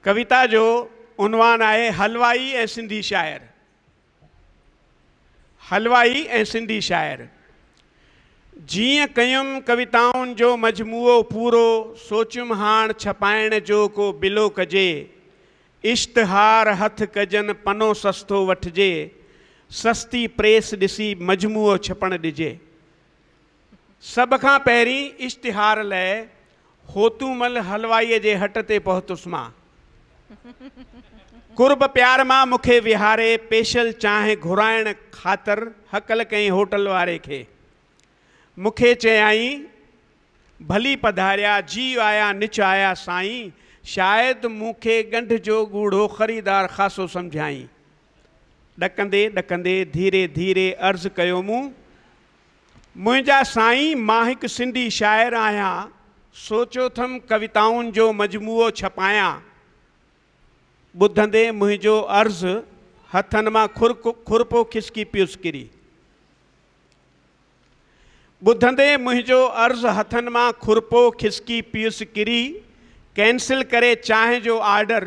ڪويتا جو عنوان آهي حلوائي ۽ سنڌي شاعر. حلوائي ۽ سنڌي شاعر. جيئن ڪيم ڪويتائن جو مجموعو پورو، سوچيم هاڻ ڇپائڻ جو ڪو بلو ڪجي. اشتهار هٿ ڪجن پنو سستو وٺجي، سستي پريس ڏسي مجموعو ڇپڻ ڏجي. سڀ کان پهرين اشتهار لئه هوتومل حلوائيء جي هٽ تي پهتس مان. قرب پيار مان مون کي ويهاري پيشل چانهه گهرائڻ خاطر هڪل ڪيائين هوٽل واري کي. مون کي چيائين، ڀلي پڌاريا، جي آيا نچ آيا سائين. شايد مون کي ڳنڍ جو ڳوڙهو خريدار خاصو سمجهيائين. ڏڪندي ڏڪندي ڌيري ڌيري عرض ڪيو مون، منهنجا سائين مان هڪ سنڌي شاعر آهيان، سوچيو ٿم ڪويتائن جو مجموعو ڇپايان. ٻڌندي منهنجو عرض هٿن مان کرپو کسڪي پيس ڪري. ٻڌندي منهنجو عرض هٿن مان کرپو کسڪي پيس ڪري، ڪينسل ڪري چانهه جو آرڊر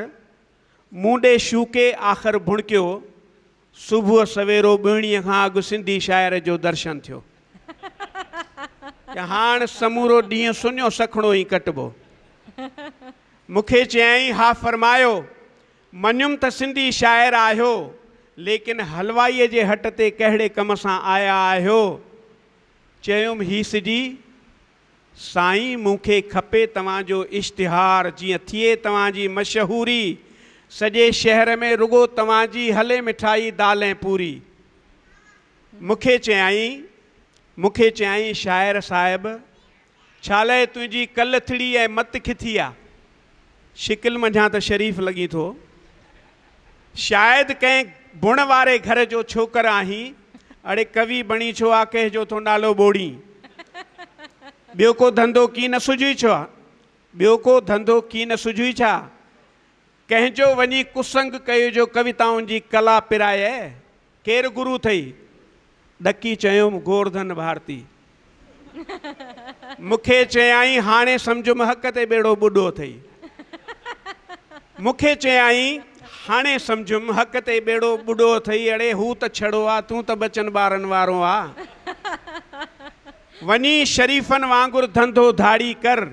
مون ڏي شوڪي آخر ڀڻڪيو، صبح سويرو ٻهڻيء کان اڳ سنڌي شاعر جو درشن ٿيو ته هاڻ سمورو ڏينهن سڃو سکڻو ئي ڪٽبو. مون کي چيائين، ها فرمايو، مڃيم ته سنڌي شاعر آهيو، ليڪن حلوائيء جي هٽ تي ڪهڙي ڪم سان آيا آهيو؟ چيم، هيسجي، سائين مون کي کپي توهان جو اشتهار جيئن ٿئي توهان جي مشهوري سڄي شهر ۾ رڳو توهان جي هلي مٺائي دال ۽ پوري. مون کي چيائين مون کي چيائين شاعر صاحب ڇا لئه تنهنجي کل ٿڙي ۽ مت کٿي آ. شڪل منجهان ته شريف لڳين ٿو. شايد ڪنهن بڻ واري گهر جو ڇوڪر آهين. اڙي ڪوي بڻي ڇو آڪهه جو ٿو نالو ٻوڙين. ٻيو ڪو ڌنڌو ڪين سجهئي ڇا؟ ٻيو ڪو ڌنڌو ڪين سجهئي ڇا؟ ڪنهن جو وڃي ڪسنگ ڪيو جو ڪويتائن جي ڪلا پرايئي؟ ڪير گرو ٿئي؟ ڏڪي چيم، گورڌن ڀارتي. مون کي چيائين، هاڻي سمجهيم حق تي ٻيڙو ٻڏو اٿئي. مون کي چيائين، هاڻي سمجهيم حق تي ٻيڙو ٻڏو اٿئي، اڙي هو ته ڇڙو آ، تون ته ٻچن ٻارن وارو آ. وڃي شريفن وانگر ڌنڌو ڌاڙي ڪر.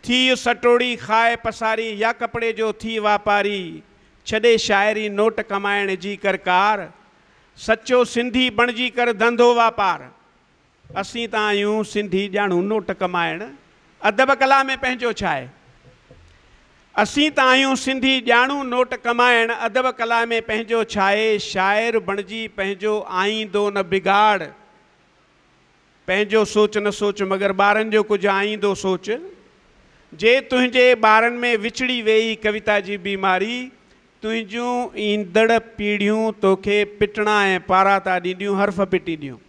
ٿيء سٽوڙي کاء پساري يا ڪپڙي جو ٿيء واپاري. ڇڏي شاعري نوٽ ڪمائڻ جي ڪر ڪار. سچو سنڌي بڻجي ڪر ڌنڌو واپار. اسين ته آهيون سنڌي ڄاڻون نوٽ ڪمائڻ، ادب ڪلا ۾ پنهنجو ڇاهي. اسين ته آهيون سنڌي ڄاڻون نوٽ ڪمائڻ، ادب ڪلا ۾ پنهنجو ڇاهي. شاعر بڻجي پنهنجو آئيندو نه بگاڙ. پنهنجو سوچ نه سوچ مگر ٻارن جو ڪجهه آئيندو سوچ. جي تنهنجي ٻارن ۾ وچڙي ويئي ڪويتا جي بيماري، تنهنجون ايندڙ پيڙهيون توکي پٽڻا ۽ پاراتا ڏينديون، حرف پٽينديون.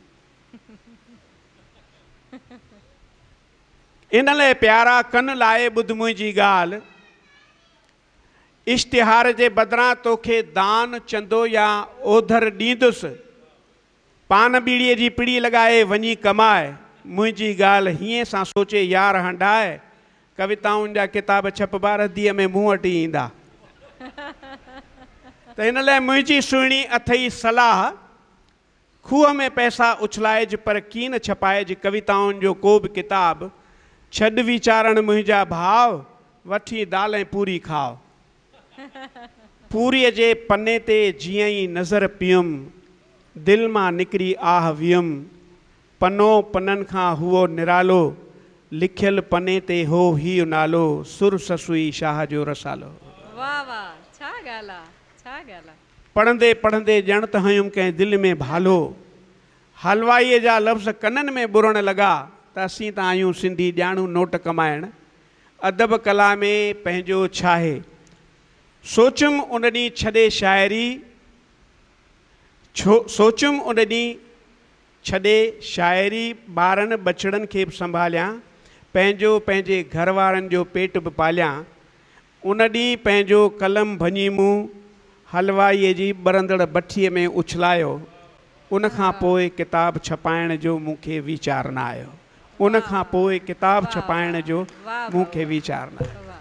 ان لئه پيارا ڪن لائي ٻڌ منهنجي ڳالهه. اشتهار جي بدران توکي دان، چندو يا اوڌر ڏيندس. پان ٻيڙيء جي پڙي لڳائي وڃي ڪماء. منهنجي ڳالهه هينئين سان سوچي يار هنڊاء. ڪويتائن جا ڪتاب ڇپبا رديء ۾ مون وٽ ئي ايندا. ته ان لئه منهنجي سهڻي اٿئي صلاح، کوهه ۾ پئسا اڇلائج پر ڪين ڇپائج ڪويتائن جو ڪو به ڪتاب. ڇڏ ويچارڻ منهنجا ڀاء، وٺي دال ۽ پوري کاء. پوريء جي پني تي جيئن ئي نظر پيم، دل مان نڪري آهه ويم. پنو پنن کان هئو نرالو، لکيل پني تي هو هيء نالو، سر سسئي شاهه جو رسالو. واه واه ڇا ڳالهه آ ڇا ڳالهه آ. پڙهندي پڙهندي ڄڻ ته هنيم ڪنهن دل ۾ ڀالو. حلوائيء جا لفظ ڪنن ۾ ٻرڻ لڳا ته اسين ته آهيون سنڌي ڄاڻون نوٽ ڪمائڻ. ادب ڪلا ۾ پنهنجو ڇاهي. سوچيم ان ڏينهن ڇڏي شاعري ڇو سوچيم ان ڏينهن ڇڏي شاعري ٻارن ٻچڙن کي به سنڀاليان پنهنجو پنهنجي گهر وارن جو پيٽ به پاليان ان ڏينهن پنهنجو قلم ڀڃي مون حلوائيء جي ٻرندڙ بٺيء ۾ اڇلايو ان کان پوء ڪتاب ڇپائڻ جو مون کي ويچار نه آيو. ان کان پوء ڪتاب ڇپائڻ جو مون کي ويچار نه آيو.